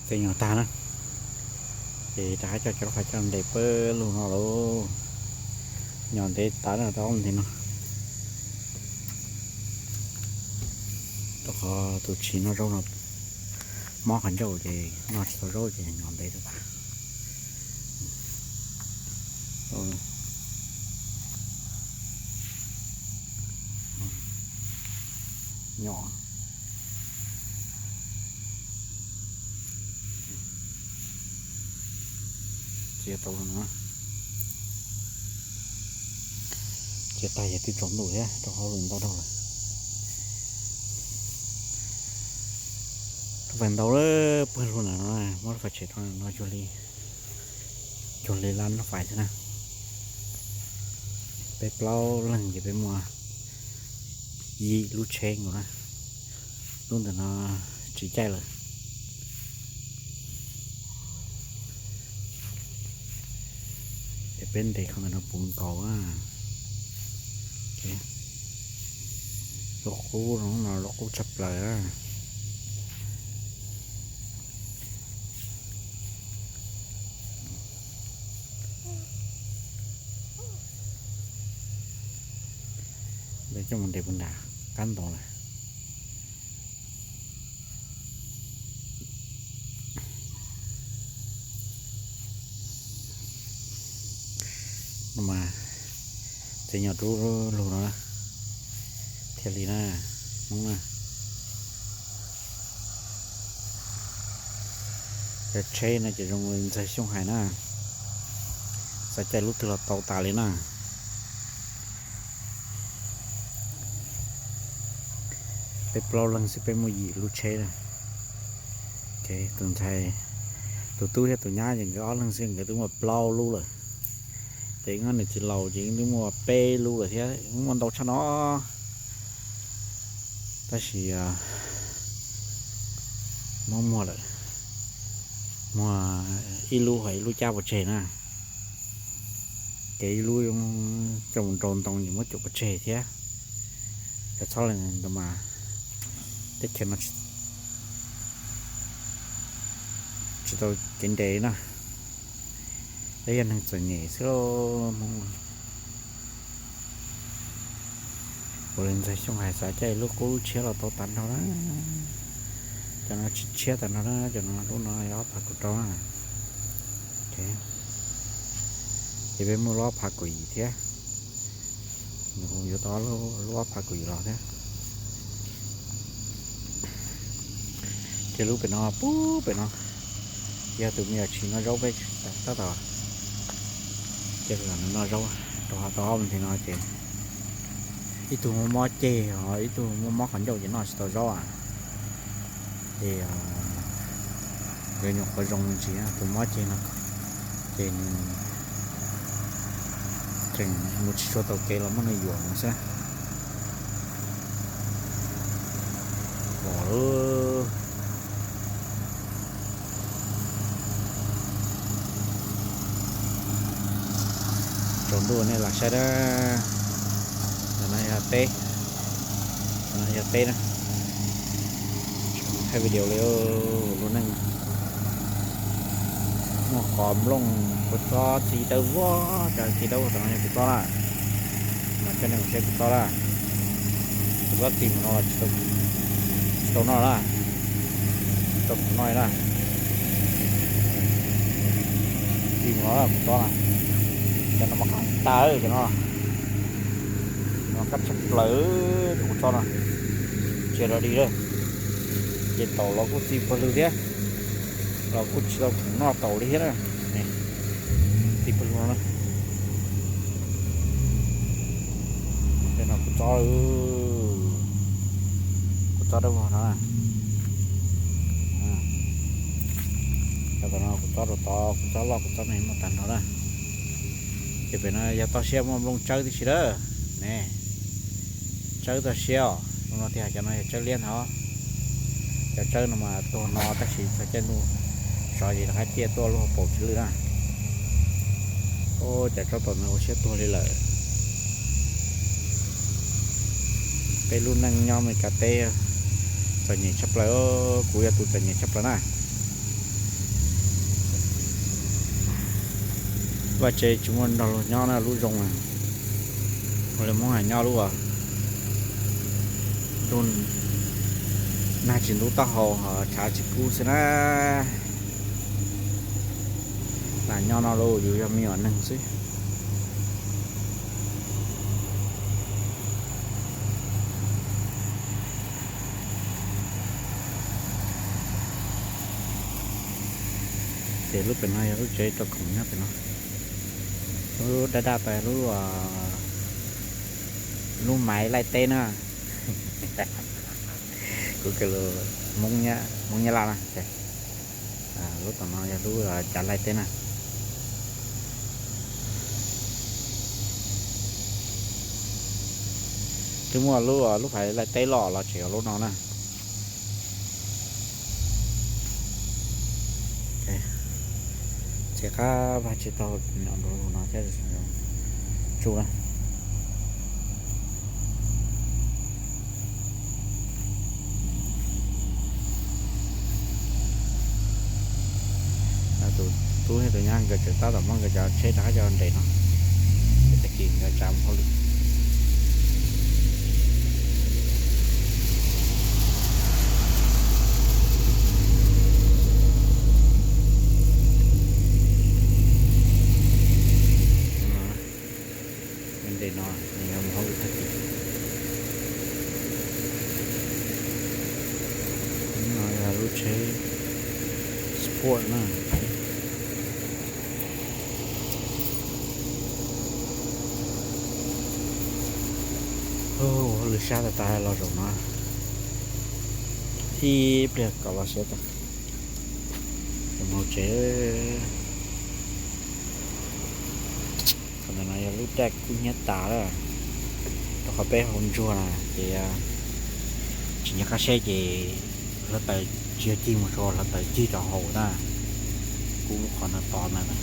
Tej nyuag tag na, ces rov qab coj cov lub qhov coj ntes pawg lug no lauj. Nyom ntev tas na, tau ob ntawm no. Rau qhov tus tshis noj zaub no mob qhov ncauj ces noj tsis tau zaub ces nyom ntev tas. Nyom txiav tau no, txiav tag ces twb tsaus ntuj thiab rau hauj lwm ntau dhau lawm. Lub fais ntau lawm, pawg lug ntawm no, muab lub fais tshem rau no cuag li, cuag li lab lub fais xwb na. Peb plaub leeg ces peb muaj yim lub tsheb nkaus na. Lub ntawm no tsis caij lawm. Ces peb ntes qhov ntawm no puv nkaus na. Lub qub no, lub qub tshaj plaws na. Lawv coj mus ntes puag nram qab ntoo lawm. No mas txiav nyom rub lug no thiaj li na, Hmoob na. Cov tsheb no ces zoo li ntxawg Xyooj hais na, xav caij lub twg los tau tas li na. Peb plaub leeg xwb peb muaj yim lub tsheb na. Tus ntxhais, tus tub thiab tus nyab ces nkawd ob leeg xwb nkawd twb muaj plaub lub lawm. Ces nws txiv laus ces twb muaj peb lub lawm thiab, muaj ntau tshaj no. Tab sis muab muag lawm, muag ib lub ho ib lub cab pov tseg na. Ces ib lub coj mus nrau ntoo ces muab cuam pov tseg thiab. Cov txhob li ntawd mas teb chaws no tsis tau kev nres na. Peb yog neeg txom nyem xwb lauj Hmoob. Ua li ntxawg Xyooj hais xav caij lub qub lub tshiab los tau tag nrho na. Cov no tshiab tag nrho na, cov no lub no yog ob phav kaum rau na. Ces peb muaj lub ob phav kaum yim thiab. Nws kuj yuav tau lub ob phav kaum yim los thiab. Ces lub pem no, pub pem no yog tus me nyuam tshis noj zaub peb tab tom cia nws noj zaub rau hauv tau ob ntawm no ces ib tug muaj mob ceg, ho ib tug muaj mob qhov ncauj ces noj tsis tau zaub a. Ces nkawd nyuam qhuav zoo me ntsis, tus mob ceg no ces nws tseem mus tsis tshua tau kev los muab nws yuam mus xwb. Pom lawm. Tsaus ntuj nej lam saib dab. Ntawm no yog teb, ntawm no yog teb na. Tsis thaij video li, lub neej muaj qos nplooj, kua txob txiv dawb vog, cov txiv dawb vog tam no yog kua txob na. Mas coj nej mus saib kua txob na. Kua txob txi mus no los tsis tau noj na, tsis tau khoom noj na. Txi mus no kua txob na, cov no mas qab tas cov no, no qab tshaj plaws cov kua txob no. Tsis yog dog dig lawm, ces taum los kuj txi pawg lug thiab, los kuj tsis tau khoom noj taum li thiab na. Txi pawg lug no na. Tej no kua txob, kua txob dawb vog no na. Cov tom no kua txob rau tod, kua txob loj kua txob me muaj tag nrho na. Ces pem no yog toj siab muaj nplooj tsawb tib si lawm ne. Tsawb toj siab os, no tias cov no yog tsawb liab ntag. Cov tsawb no mas tuag no tab sis txog caij ntuj sov ces rov qab ciaj tuaj lub hauv paus tsis lwj na. Cov tsob tom no ua siab tuag li lawm. Peb lub neej nyob Amelikas teb txom nyem tshaj plaws, kuv yog tus txom nyem tshaj plaws na. Vaj tsev tsis muaj nrog luag nyob na, lub zoo na. Ua li Hmoob hais nyob lub, lub nag tsis ntub taub hau, tshav tsis kub xwb na. Lam nyob no los yus yog me nyuam neeg xwb. Ces lub pem no yog lub tsev rau khoom nyob pem no. Lub daj daj pem lub, lub maiv laij teb na. Kuv kws lus Hmoob Nyab Laj na. Lub tom no yog lub cav laij teb na. Twb muaj lub, lub phais laij teb loj los tseem yog lub no na. Ces qab vaj tsev tau no thiab, tsuj na. Tus tub thiab tus nyab nkawd tseem tab tom muab nkawd cov tsheb rov qab coj nres no, ces tag kis nkawd tsav mus hauj lwm. Nres no nws yuav mus hauj lwm tag kis. No yog lub tsheb sport na. Ua hauj lwm sab tas tas los zaum no, ib pliag kom los siav tas, mus tsev. Qhov ntawm no yog lub daj kub hnyiab tas lawm, rau qhov peb hauv ntsuag na ces tsis nco qab saib ces hluav taws tsis yog cig mus tsuas hluav taws cig rau hauv na. Kub lub qhov no to ntawd.